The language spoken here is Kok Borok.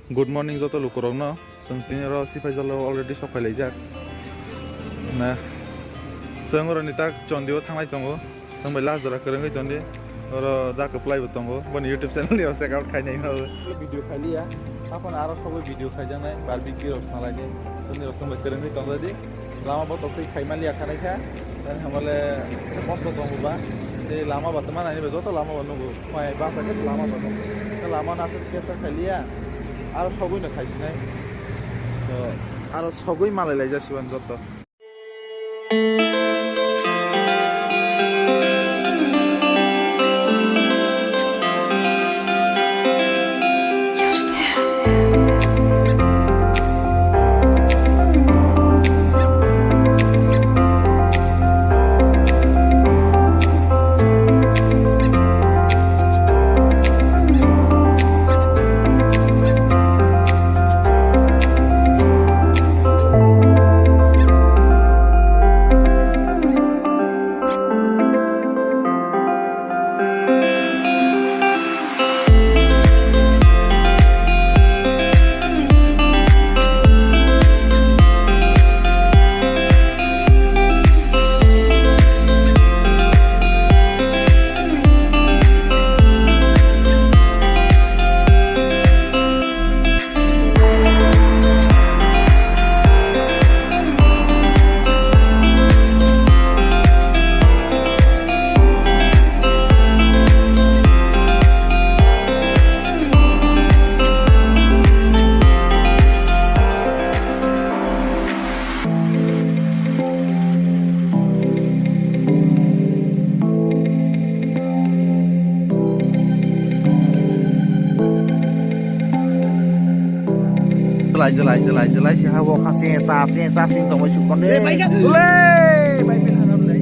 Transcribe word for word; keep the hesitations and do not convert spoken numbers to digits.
Good morning joto lukurokno. Chwng tini oro Sipaijalo already sok phailaijak. Na, chwng oroni tak Chondio thanglai tongo. Chwng bai last jora kwrwngwi tondi. Oro da kwplai bo tongo. Boni YouTube channel ni check out khainai no. Video khailiya. Aphano aro sabo video khaijaknai. Barbecue rok salaidi. Tini rok chwng bai kwrwngwi tongjadi. Lama bo tokthai khaimaliya khanai kha. Tani hamale mosok tongo ba. Tei lama ba tma nani ba joto lama ba nugo. Mai basa khe lama ba nugo. Tei lama na khe khe khailiya. Aro sogwi no khaisinai. To aro sogwi malai lai jasiwan joto. Jelai, jelai, jelai, jelai, se ha bo kha se sa, se sa, se tongbai suk konde. Le, bai ka. Le, bai pil hanam le.